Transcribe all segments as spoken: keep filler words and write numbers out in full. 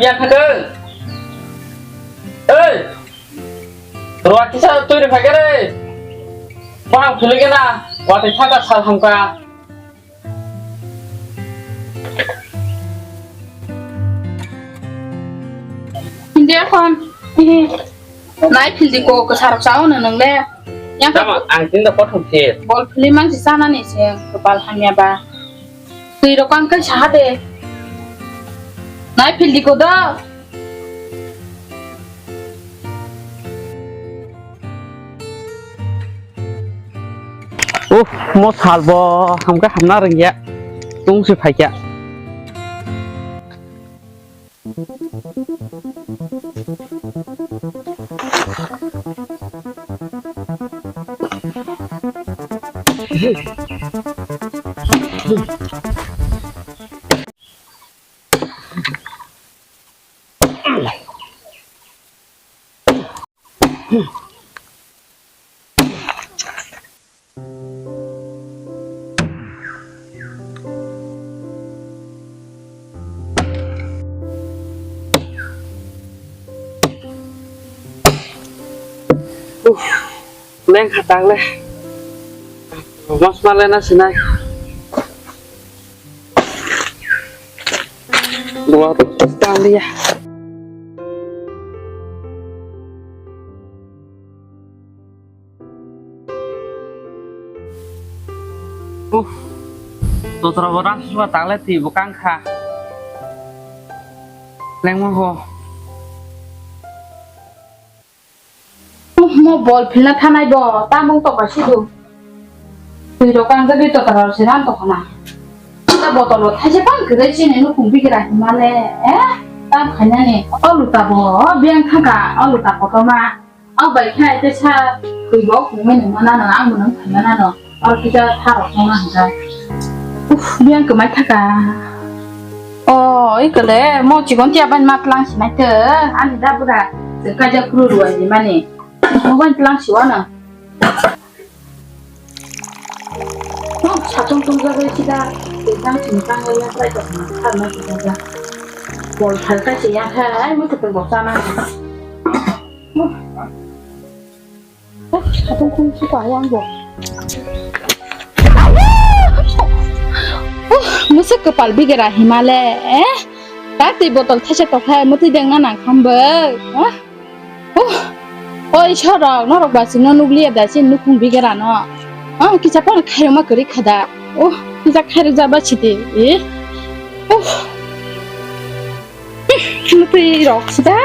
Piya thakhe. Ei! Rwa kisa twi rw phaikhe re. Bahang philike na. Watwi thaka sal hamkha. Hindi akhon. Nai phildi ko kwsarok sao no nwngle. Yang tamo ang tinda kothom phil. Bol phili mangsi chanani se kwpal hamya ba. Twi rok ang kai saha de. Nai phildi ko do. Uff, mo salbo hamkhe hamna rwngya. Tungsi phaikya. Uff, leng kha tang le. Mas ma le na sinai. Dua tang le ya. Uff, totra bo rang suka tang le twi bo kang kha. Lengma bo. Uff, mo bol philna thanai bo, tamung tokha sidu. Twi rok kangjagwi totra rok se ran tokha na. Ta botol bo thaise bang kwrwi chini nukhung bigra himale, eh? Tam khainani. O luta bo, o biyang thangkha, o luta kotorma. O bai khe ai tei sa twi bo kungwi nung mano, ang bo nung phai mano. Oro kisa tharok tongna hwnka. Uff, biyang kwmai thaka. O, i kwle, mo chikon tiya bani ma tlang sinai tong. Ani da bwra, chwng kaijak phuru ruwai di mani. Mo bani tlang siwano. Mo satung tong jagwi sida, tei tang sini tang lai ya try tong ma, thar ma sida ja. Bol thar kai se ya khai, mo tong bol sana. Satung kung suka wang bo. Musuk kwpal bigera himale, eh? Ta twi botol thaisa tokhai mutwi dengna nang khambo, eh? Oi sorok norok ba chwngno nukliya da chini nukhung bigera no. Ang kisa phano khairokma kwrwi kha da. Oh, kisa khairok jaba sidi, eh? Oh. Twi rok sida.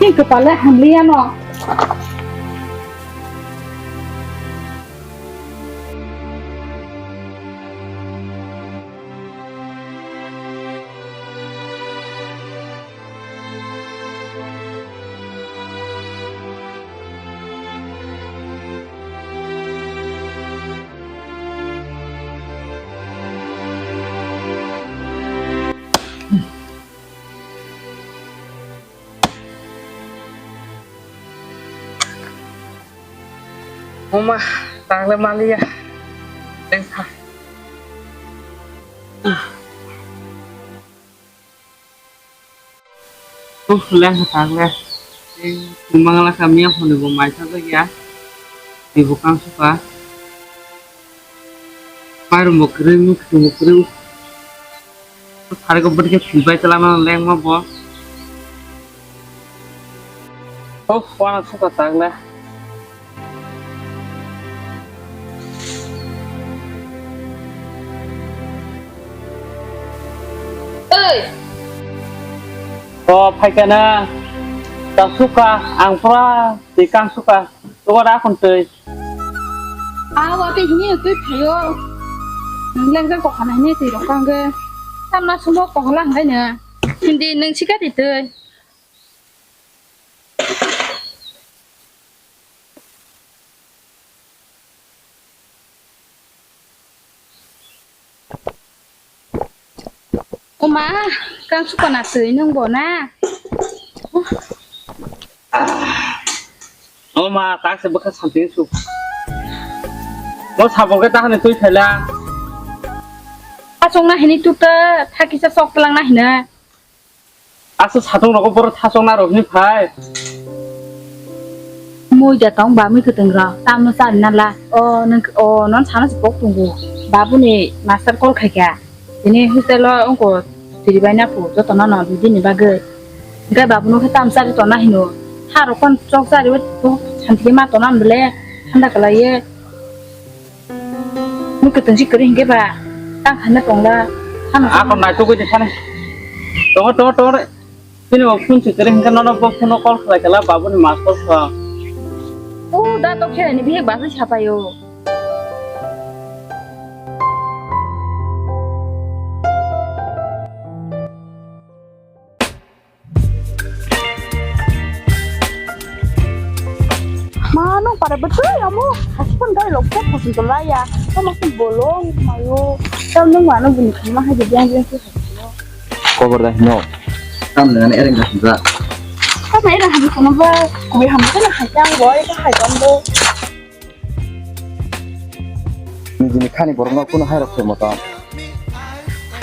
Ni kwpale hamliya no. Oma, tangle maliya. Tengkha. Uh, leng ha tangle. Teng mangala kami yang hone bo maisa lagi ya. Ibu kang suka. Pair mukri, mukri, mukri. Phari ko bwrwi khe philbai twlangma lengma bo. Oh, wana suka tang le. Oi. O, phaikha na. Tang suka, ang pura twi kang suka. Tugo da khun twi. Awa tei hini twi phaio. Nang lengjak kokha na hini twi rok kang ge. Tamna sumo kohla hwngai na. Hindi nang sika di twi. Oma, kang suka na twi nung bo na. O ma, tak se bwkha santi su. Mo sabok ke tahani twi thaila. Asong na hini tuta, thaki sa sok tlang na hina. Asa satung rogo boro thasok na rok ni phai. Mui da tong ba mui kwtwng rok tamno chari na la. O nang o non sana si pok tungu. Babu ni master call khai kha. Tini hostel o ongko siri bai na phu joto no no dui din ni bagwi. Hingke babu no khe tam chari tona hino. Ha rok kon chok chari o santi ma tona bole thanda kala ye. Mui kwtwng si kwrwi hinkhe ba tang khanna tongla. Hano ako naitugwi de thani. Tongo, tongo, tongo re. Bini bo phone si kwrwi hinkhe nono bo phone call khlai khala babuni master sa. O da to khe ni bihik ba sapayo. Ma nung para betul ya mo. Hasi pun dari lok kok kusin to laya. Kau masih bolong mayo. Kau nung mana bunyi kama hai jadi yang bilang sih. Kau berdah no. Kamu dengan ereng dah juga. Kamu ereng habis kono ba. Kau hamil kan hai kang boy ka hai kang do. Nijini khani borokno kunu hairok se motom.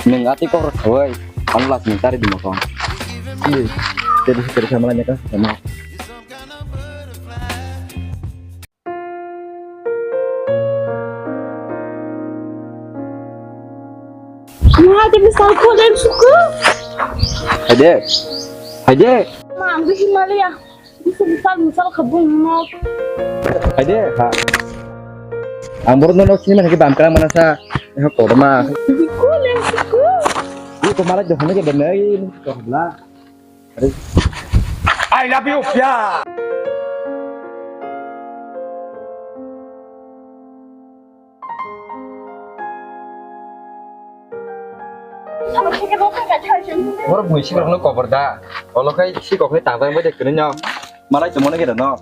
Nwng atwi kokrok thawai ano lachimung tari di motom. Tei tei bisi kwrwi kha malai neka sama. Ma, tei bwsal koleng suku. Haide. Haide. Ma, ang bisi maliya. Misal misal khabung nok. Haide ha. Ang borok no nok sini mana ke bam kerang mana sa. Eh, kodoma. Siku le siku. Ini kok malah jangan ke benar ini kok belah. I love you, Pia. Borok bui sikrokno kobor da. Olo khai sikrokni tangtang bai de kwrwino. Malai tongmani geda no.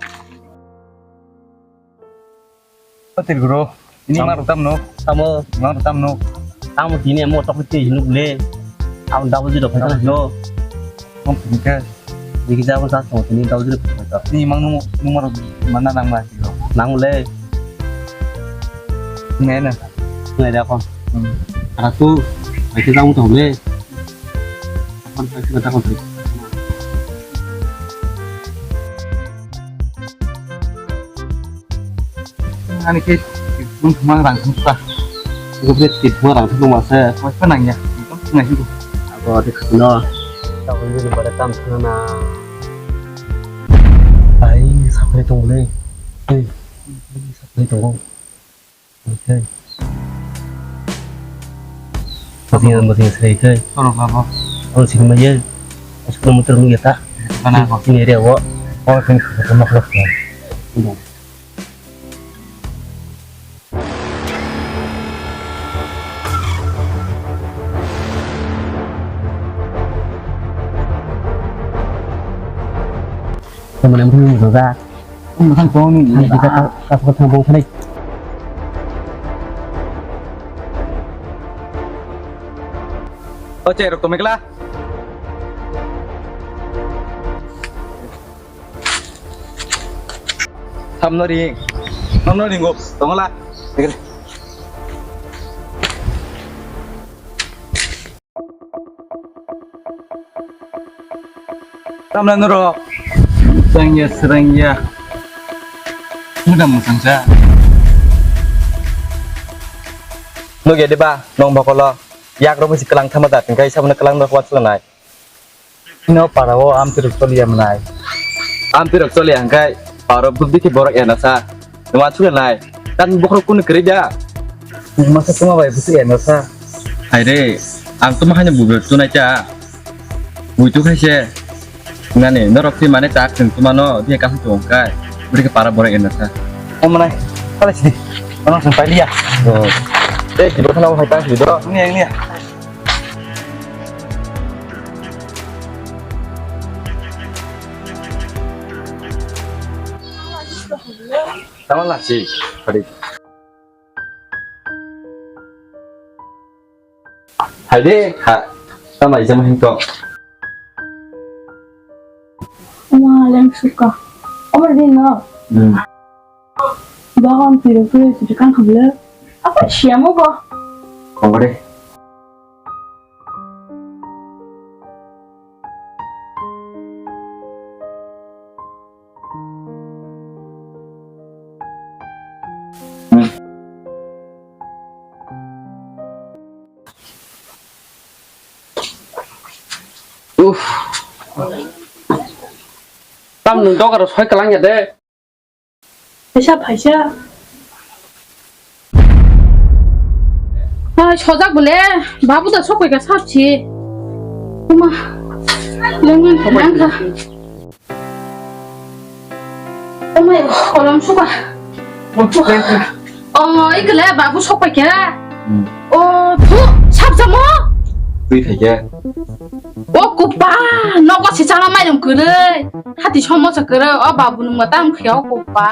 O Tirguro, ini ma rok tamno. Tamo. Ma rok tamno. Tamo tini amo tok twi hinuk le. Amo double zero phaikha no. Kom tini ke. Digi jabo sa tong tini double zero phaikha. Ni mang nung nung ma rok mana nang ma Tirguro. Nang le. Ngai na. Ngai da kon. Hmm. Ara tu, ai ke jabo tong le. Kon ta kita kon ta. Ani ke tibung thumang rang thum ta. Ko bre tibung rang thum ma se. Ko pa nang ya. Ko nang hi. Abo de khno. Ta ko ni bare tam thana na. Ai, sapai tong le. Ei, sapai tong. Oke. Mati yang mati yang serai ke. Tolong apa? Kalau sini mah ya. Sepuluh meter mungkin ya tak. Mana apa? Ini area wo. Oh, kan sama kelas ya. Ini. Teman yang punya musuh kah? Ang masang tong ni. Hai, kita ka-, ka-, ka-, ka-, bong sanai. O che rok to mekla. Samno ring. Samno ringo. Tongla. Tamla norok. Srengya, srengya. Muda musangsa. Nugya diba, nong bokolo. Yak robo si kelang thama da, tingkai sabuna kelang da kuat selenai. Ino para o amtwi rok choliya mwnai. Amtwi rok choliya hwnkhe para o buddi khe borok erna sa. Nwng aswk nai. Tan bokhorok kunu kwrwi da. Masa tuma bai busu erna sa. Hai re, ang tuma haino bubo tunai cha. Bui tu khai se. Nani norok si mane ta khwng tuma no dia kasu tu kai. Budi khe para borok erna sa. O mwnai. Kala si. Ono sang pai liya. Oh. Eh, kibo khana hai ta si do. Ni ni. Tama lasi, tadi. Hai de, ha, tama ijama hinto. Wah, leng suka. Omar din no. Hmm. Bagan piro piro itu kan kabel. Apa siamu ko? Kongre. Tam nwng dogaro soi kwlangya de. Phaisa, phaisa. Ai, sojak bole, babu da sokoi ka sapsi. Uma, lengan thangkha. Umai, kolom suka. Oh, ikle babu sokoi ka. Hmm. Oh, tu, sapjamo? Twi phaikhe. O kupa, nogo si chana mairum kwrwi. Hati somosa kwrwi, o babu nungma tam khya o kupa.